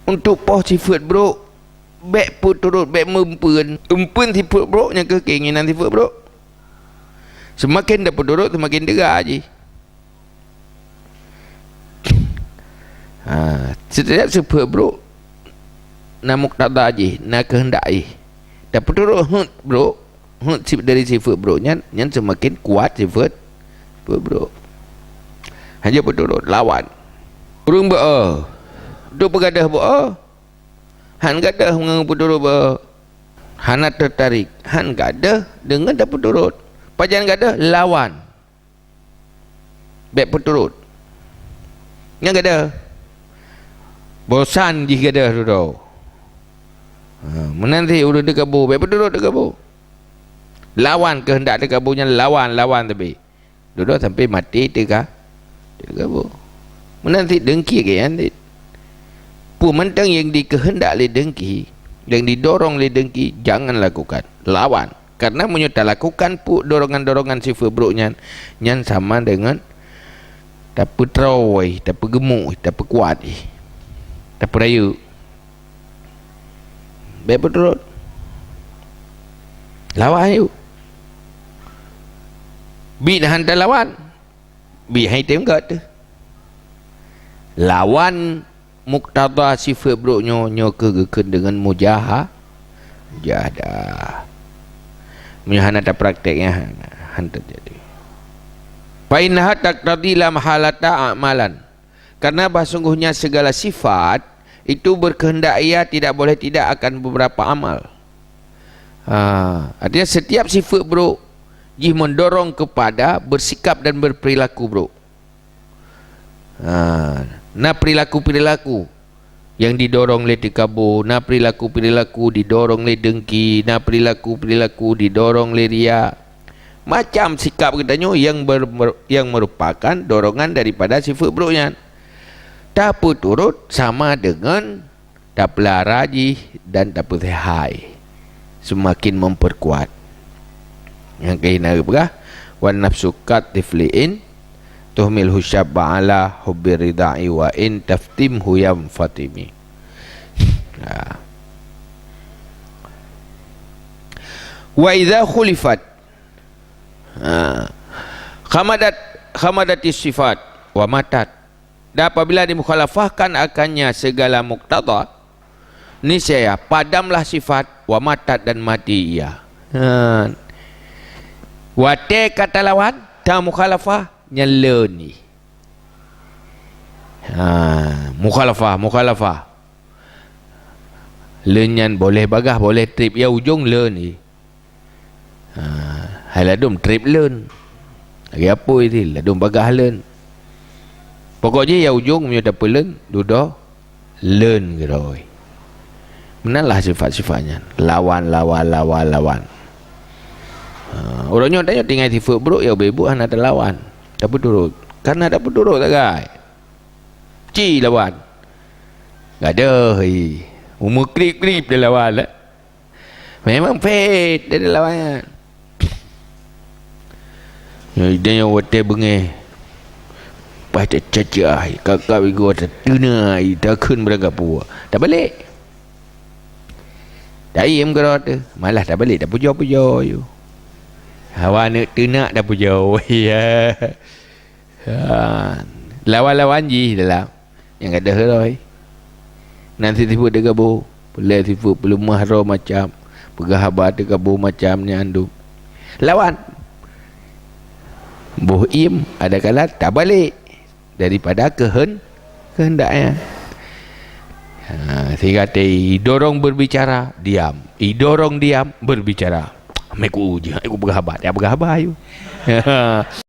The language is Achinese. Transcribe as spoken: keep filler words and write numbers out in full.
Untuk poh sifeuet brok, bék peuturot, bék meumpeuen. Eumpeuen sifeuet brok nyang keuh keinginan sifeuet brok. Seumaken tapeuturot, seumaken teuga jih. Ha, setiap sifeuet brok na muktada jih, na keuheundak jih. Tapeuturot heuet brok, heuet si-, dari sifeuet brok nyan, nyan seumaken kuat sifeuet, sifeuet brok. Hana peuturot, lawan. Ureuëng beu-e, untuk peugadôh beu-e, han gadôh ngon peuturot beu-e. Hana teutarek, han gadôh deungon tapeuturot. Pajan gadôh? Lawan. Bék peuturot. Nyan gadôh. Bosan jih gadôh dudoe. Ha, meunan cit ureuëng teukabu, bék peuturot teukabu. Lawan keuheundak teukabu nyan, lawan, lawan teubi. Dudoe sampai maté teuka-, teukabu. Meunan cit deungki lagée nyan cit. Peue mantong nyang dikeuheundak lé deungki, nyang didorong lé deungki, jangan lakukan. Lawan. Karena meunyoe talakukan peue dorongan-dorongan sifeuet brok nyan, nyan sama deungon tapeutroe, tapeugeumuk, tapeukuat, tapeurayeuk. Bék peuturot. Lawan ayue. Biet han talawan. Biet han item gét teuh. Lawan muktada sifeuet brok nyoe, nyoe keuh geukheun deungon mujaha-, mujahadah. Meunyoe hana tapraktek, nyan han teujadi. Fa innaha taqtadi la mahalata a'malan. Karena bah sungguhnya segala sifat itu berkehendak ia tidak boleh tidak akan beberapa amal. Ha, artinya setiap sifeuet brok jih mendorong kepada bersikap dan berperilaku brok. Ha, na perilaku-perilaku nyang didorong lé teukabu, na perilaku-perilaku didorong lé deungki, na perilaku-perilaku didorong lé riya. Macam sikap geutanyoe nyang ber-, mer-, nyang merupakan dorongan daripada sifeuet brok nyan. Tapeuturot sama deungon tapeulara jih dan tapeuseuhai, seumaken memperkuat. Nyang keuh na geupeugah, "Wan nafsu kat tifliin, tuhmilhu syabba ala hubbi ridai wa in taftimhu yamfatimi." Ha. "Wa idza khulifat," ha, "khamadat, khamadatis sifat wa matat." Dan apabila dimukhalafahkan akannya segala muktada, niscaya padamlah sifat, wa matat, dan mati ia. Ha. Watée ka talawan, tamukhalafah, nyan leuen jih. Ha, mukhalafah, mukhalafah. Leuen nyan boleh bagaih, boleh treb, ya ujong leuen jih. Ha, hai ladom treb leuen. Lagée apui ti, ladom bagaih leuen. Pokok jih ya ujong meunyoe tapeuleuen, dudoe leuen keudroe. Meunan lah sifat-sifat nyan. Lawan, lawan, lawan, lawan. Ha, uroe nyoe tanyoe tinggai sifeuet brok ya ubé-ubé hana talawan. Tapeuturot. Karena tapeuturot sagai. Ci lawan. Gadôh, hi. Umur krip-krip dia lawan, eh. Memang phet dia lawan. Nyang idéh nyang watée beungéh. Pas teucacah, kakak bigoe teuteunak, takheun beurangkapeue. Tabalek. Taiem keudroe teuh, malah tabalek tapujoe-pujoe yue. Hawa aneuk teunak tapujoe, ya. Ha, lawan-lawan jih dalam. Nyang gadôh roh. Nan sifeuet teukabu, peulée sifeuet peuleumah droe macam, peugah haba teukabu macam nyan dum. Lawan. Boh iem, ada kala tabalek daripada keuheun-, keuheundak nyan. Ha, sehingga te idorong berbicara, diam. Idorong diam, berbicara. Meku uji, aku peugah haba, dia peugah haba yue.